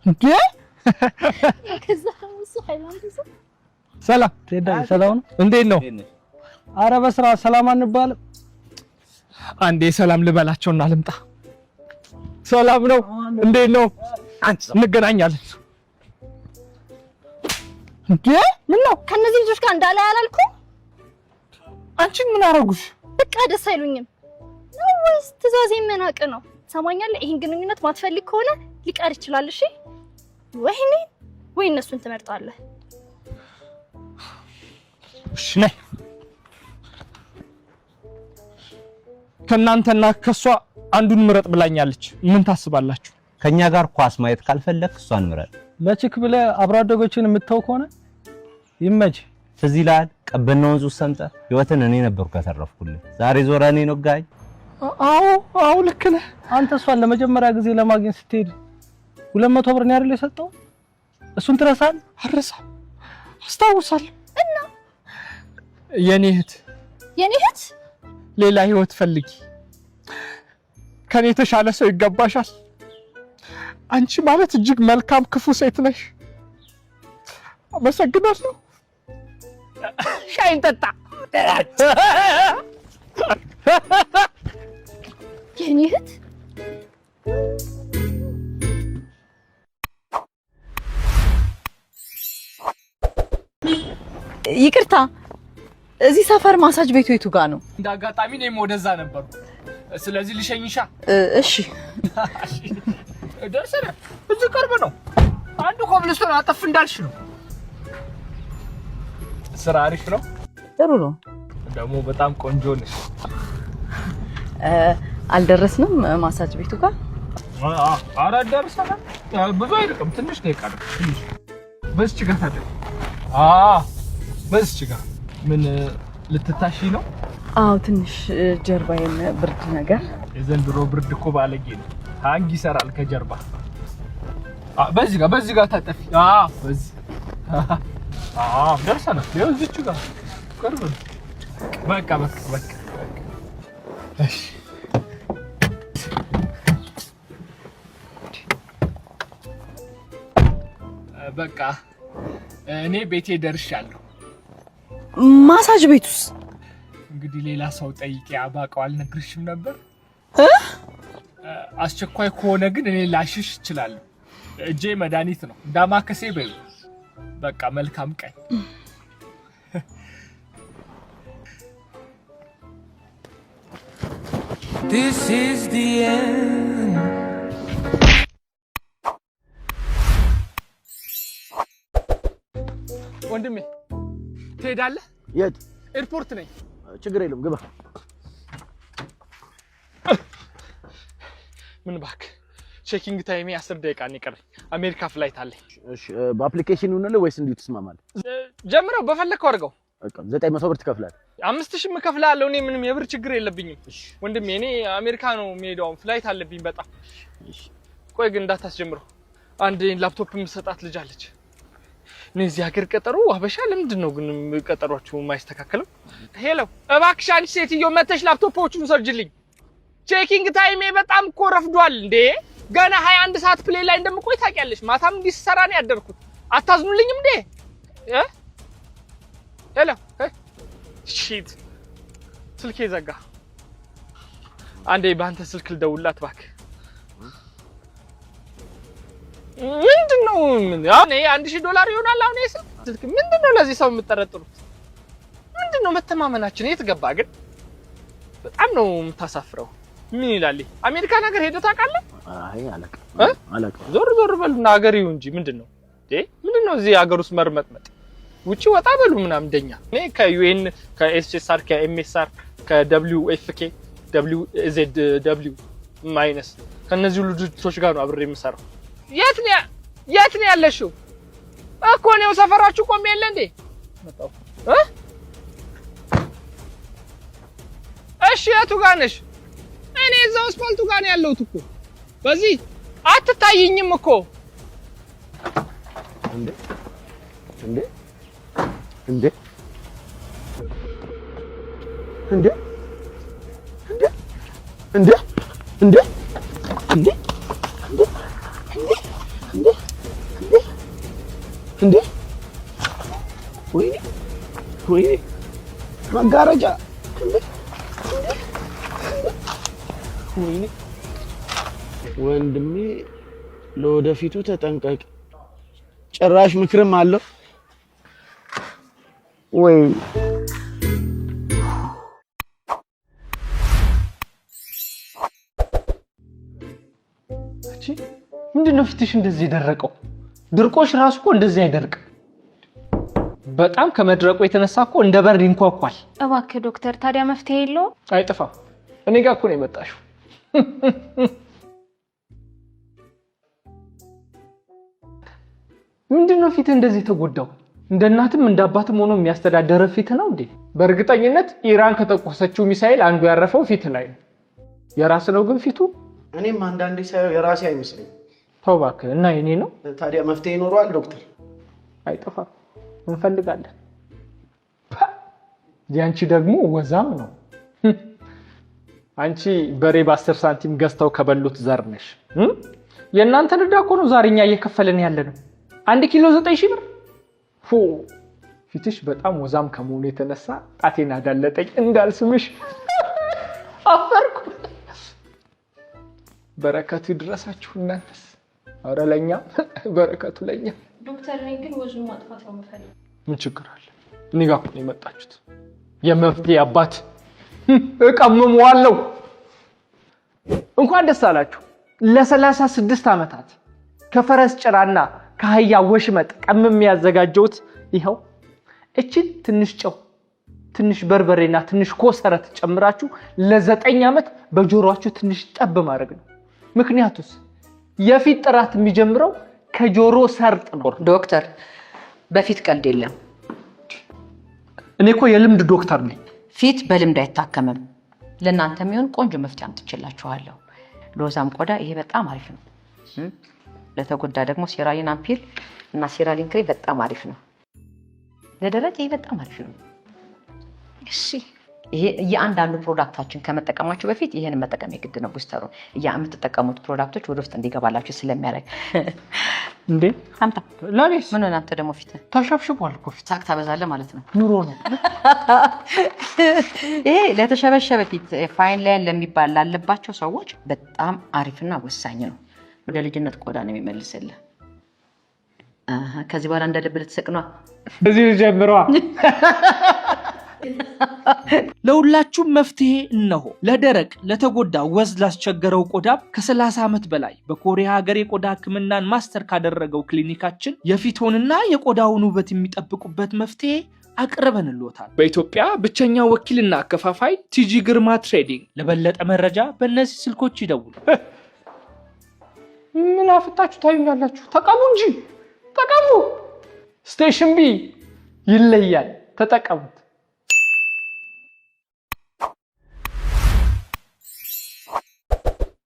እንዴ? ከዛ እሱ ሃይላንድ ይዞ። ሰላም። ቴዳይ፣ ሰላም ነው? እንዴት ነው? አረ በስራ ሰላም አንባልም። አንዴ ሰላም ልበላቸውና ልምጣ። ሰላም ነው? እንዴት ነው? እንገናኛለን። እንዴ፣ ምን ነው? ከነዚህ ልጆች ጋር እንዳላይ አላልኩም? አንቺን ምን አረጉሽ? በቃ ደስ አይሉኝም ነው ወይስ ትእዛዜ መናቅ ነው? ትሰማኛለህ? ይህን ግንኙነት ማትፈልግ ከሆነ ሊቀር ይችላል። እሺ፣ ወይ እኔ ወይ እነሱን ትመርጣለህ። እሺ፣ ነይ። ከእናንተና ከሷ አንዱን ምረጥ ብላኛለች። ምን ታስባላችሁ? ከኛ ጋር ኳስ ማየት ካልፈለክ እሷን ምረጥ። ለ chick ብለህ አብሮ አደጎችን የምትተው ከሆነ ይመች። ትዝ ይልሃል ቀበና ወንዝ ውስጥ ሰምጠህ ህይወትን እኔ ነበርኩ ያተረፍኩልህ። ዛሬ ዞረህ እኔን ወጋኝ። አዎ፣ ልክ ነህ። አንተ እሷን ለመጀመሪያ ጊዜ ለማግኘት ስትሄድ 200 ብር ነው አይደል የሰጠው? እሱን ትረሳለህ? አልረሳም፣ አስታውሳለሁ። እና የኔ እህት የኔ እህት። ሌላ ህይወት ፈልጊ። ከኔ የተሻለ ሰው ይገባሻል። አንቺ ማለት እጅግ መልካም ክፉ ሴት ነሽ። አመሰግናለሁ። ሻይን ጠጣ። የኔ እህት። ይቅርታ፣ እዚህ ሰፈር ማሳጅ ቤቱ የቱ ጋር ነው? እንደ አጋጣሚ እኔም ወደዛ ነበርኩ። ስለዚህ ልሸኝሻ። እሺ። ደርሰናል። እዚህ ቅርብ ነው። አንዱ ኮብልስቶን አጠፍ እንዳልሽ ነው። ስራ አሪፍ ነው። ጥሩ ነው። ደግሞ በጣም ቆንጆ ነሽ። አልደረስንም ማሳጅ ቤቱ ጋር? ኧረ ደርሰናል። ብዙ አይርቅም። ትንሽ ነው የቀረው። ትንሽ በዚች ጋር ታዲያ። አዎ፣ በዚች ጋር። ምን ልትታሺ ነው? አዎ፣ ትንሽ ጀርባዬን ብርድ ነገር። የዘንድሮ ብርድ እኮ ባለጌ ነው። ሃንግ ይሰራል ከጀርባ። በዚህ ጋር፣ በዚህ ጋር ታጠፊ። አዎ፣ በዚህ። አዎ፣ ደርሰናል። ይኸው እዚች ጋር ቅርብ ነው። በቃ በቃ በቃ በቃ። እሺ፣ በቃ እኔ ቤቴ ደርሻለሁ። ማሳጅ ቤቱስ? እንግዲህ ሌላ ሰው ጠይቄ አባቀው አልነግርሽም ነበር። አስቸኳይ ከሆነ ግን እኔ ላሽሽ እችላለሁ። እጄ መድኃኒት ነው። ዳማከሴ በይው። በቃ መልካም ቀን። This is the end. ወንድሜ፣ ትሄዳለህ? የት? ኤርፖርት ነኝ። ችግር የለም፣ ግባ። ምን እባክህ፣ checking time ኤ 10 ደቂቃ ነው የቀረኝ። አሜሪካ flight አለኝ። እሺ፣ በ application ይሁንልህ ወይስ እንዲሁ ትስማማለህ? ጀምረው፣ በፈለግከው አድርገው። በቃ 900 ብር ትከፍላለህ። 5,000 እከፍልሃለሁ። እኔ ምንም የብር ችግር የለብኝም ወንድሜ። እኔ አሜሪካ ነው የምሄደው፣ አሁን flight አለብኝ በጣም። ቆይ ግን እንዳታስጀምረው። አንድ ላፕቶፕ የምሰጣት ልጅ አለች። እኔ እዚህ ሀገር ቀጠሮ አበሻ ለምንድን ነው ግን ቀጠሯችሁ የማይስተካከለው? Hello፣ እባክሽ አንቺ ሴትዮ መተሽ ላፕቶፖቹን ሰርጅልኝ። Checking time ኤ በጣም እኮ ረፍዷል እንዴ። ገና 21 ሰዓት plane ላይ እንደምቆይ ታውቂያለሽ። ማታም እንዲህ ስሰራ ነው ያደርኩት። አታዝኑልኝም እንዴ? Hello፣ shit፣ ስልኬ ዘጋ። አንዴ በአንተ ስልክ ልደውልላት እባክህ። ምንድን ነው? ምን አሁን ይሄ 1,000 ዶላር ይሆናል። አሁን ይሄ ስልክ ምንድን ነው? ለዚህ ሰው የምጠረጥሩት ምንድን ነው? መተማመናችን የት ገባ ግን? በጣም ነው የምታሳፍረው። ምን ይላል ይሄ? አሜሪካን ሀገር ሄደህ ታውቃለህ? አይ፣ አላውቅም። እ? አላውቅም። ዞር ዞር በሉና ሀገር ይሁ እንጂ። ምንድን ነው እንዴ? ምንድን ነው እዚህ ሀገር ውስጥ መርመጥመጥ? ውጪ ወጣ በሉ ምናምን። እንደኛ እኔ ከዩኤን፣ ከኤስኤስአር፣ ከኤምኤስአር፣ ከደብሊው ኤፍኬ፣ ደብሊው ዜድ ደብሊው ማይነስ ከእነዚህ ሁሉ ድርጅቶች ጋር ነው አብሬ የምሰራው። የት ነው ያለሽው? እኮ እኔው ሰፈራችሁ ቆሜ የለ እንዴ? መጣሁ እ እሺ፣ የቱ ጋር ነሽ? እኔ እዛው አስፋልቱ ጋር ነው ያለሁት እኮ። በዚህ አትታይኝም እኮ። እንዴ እንዴ እንዴ እንዴ እንዴ እንዴ እንዴ እንዴ እንዴ እንዴ እንዴ! እንዴ! ወይኔ ወይኔ! መጋረጃ! እንዴ! ወይኔ! ወንድሜ ለወደፊቱ ተጠንቀቅ። ጭራሽ ምክርም አለው ወይ? እቺ ምንድን ነው ፊትሽ እንደዚህ የደረቀው? ድርቆሽ ራሱ እኮ እንደዚህ አይደርቅም። በጣም ከመድረቁ የተነሳ እኮ እንደ በር ይንኳኳል። እባክህ ዶክተር፣ ታዲያ መፍትሄ የለውም? አይጥፋም። እኔ ጋር እኮ ነው የመጣሽው። ምንድን ነው ፊትህ እንደዚህ የተጎዳው? እንደ እናትም እንደ አባትም ሆኖ የሚያስተዳደረ ፊት ነው እንዴ? በእርግጠኝነት ኢራን ከተኮሰችው ሚሳኤል አንዱ ያረፈው ፊት ላይ ነው። የራስ ነው ግን ፊቱ? እኔም አንዳንዴ ሳየው የራሴ አይመስለኝም። ተው እባክህ። እና የኔ ነው። ታዲያ መፍትሄ ይኖረዋል ዶክተር? አይጠፋም፣ እንፈልጋለን። ያንቺ ደግሞ ወዛም ነው። አንቺ በሬ በ10 ሳንቲም ገዝተው ከበሉት ዘር ነሽ። የእናንተን ዕዳ እኮ ነው ዛሬ እኛ እየከፈልን ያለ ነው። 1 ኪሎ 9,000 ብር። ፎ፣ ፊትሽ በጣም ወዛም ከመሆኑ የተነሳ ጣቴን አዳለጠኝ። እንዳልስምሽ አፈርኩ። በረከቱ ይድረሳችሁ እናንተስ። ኧረ ለኛ በረከቱ ለኛ። ዶክተር፣ እኔ ግን ወዙን ማጥፋት ነው የምፈልገው። ምን ችግር አለ? እኔ ጋር እኮ ነው የመጣችሁት። የመፍትሄ አባት እቀምመዋለሁ። እንኳን ደስ አላችሁ። ለ36 ዓመታት ከፈረስ ጭራና ከአህያ ወሽመጥ ቀምሜ ያዘጋጀሁት ይኸው። እችን ትንሽ ጨው፣ ትንሽ በርበሬና ትንሽ ኮሰረት ጨምራችሁ ለ9 ዓመት በጆሮአችሁ ትንሽ ጠብ ማድረግ ነው። ምክንያቱስ የፊት ጥራት የሚጀምረው ከጆሮ ሰርጥ ነው። ዶክተር፣ በፊት ቀልድ የለም። እኔ እኮ የልምድ ዶክተር ነኝ። ፊት በልምድ አይታከምም። ለእናንተ የሚሆን ቆንጆ መፍትሄ አምጥቼላችኋለሁ። ለወዛም ቆዳ ይሄ በጣም አሪፍ ነው። ለተጎዳ ደግሞ ሴራሊን አምፒል እና ሴራሊን ክሬም በጣም አሪፍ ነው። ለደረቅ ይሄ በጣም አሪፍ ነው። እሺ። ይሄ እያንዳንዱ product ኣችን ከመጠቀማችሁ በፊት ይሄን መጠቀም የግድ ነው። Booster ኡን የምትጠቀሙት product ኦች ወደ ውስጥ እንዲገባላችሁ ስለሚያደርግ። እንዴ! አምጣ። ለኔስ? ምን ሆነ አንተ ደግሞ ፊት? ተሸብሽቧል እኮ ፊት። ሳቅ ታበዛለህ ማለት ነው። ኑሮ ነው። ይሄ ለተሸበሸበ ፊት፣ fine line ለሚባል ላለባቸው ሰዎች በጣም አሪፍና ወሳኝ ነው። ወደ ልጅነት ቆዳ ነው የሚመልስልህ። ከዚህ በኋላ እንደ ልብ ልትስቅ ነዋ። እዚህ ጀምሯ። ለሁላችሁም መፍትሄ እነሆ። ለደረቅ፣ ለተጎዳ፣ ወዝ ላስቸገረው ቆዳ ከ30 ዓመት በላይ በኮሪያ ሀገር የቆዳ ሕክምናን master ካደረገው ክሊኒካችን የፊትዎንና የቆዳውን ውበት የሚጠብቁበት መፍትሄ አቅርበንልዎታል። በኢትዮጵያ ብቸኛ ወኪልና አከፋፋይ ቲጂ ግርማ ትሬዲንግ። ለበለጠ መረጃ በእነዚህ ስልኮች ይደውሉ። ምን አፍጣችሁ ታዩኛላችሁ? ተቀቡ እንጂ ተቀቡ። Station B ይለያል። ተጠቀሙት።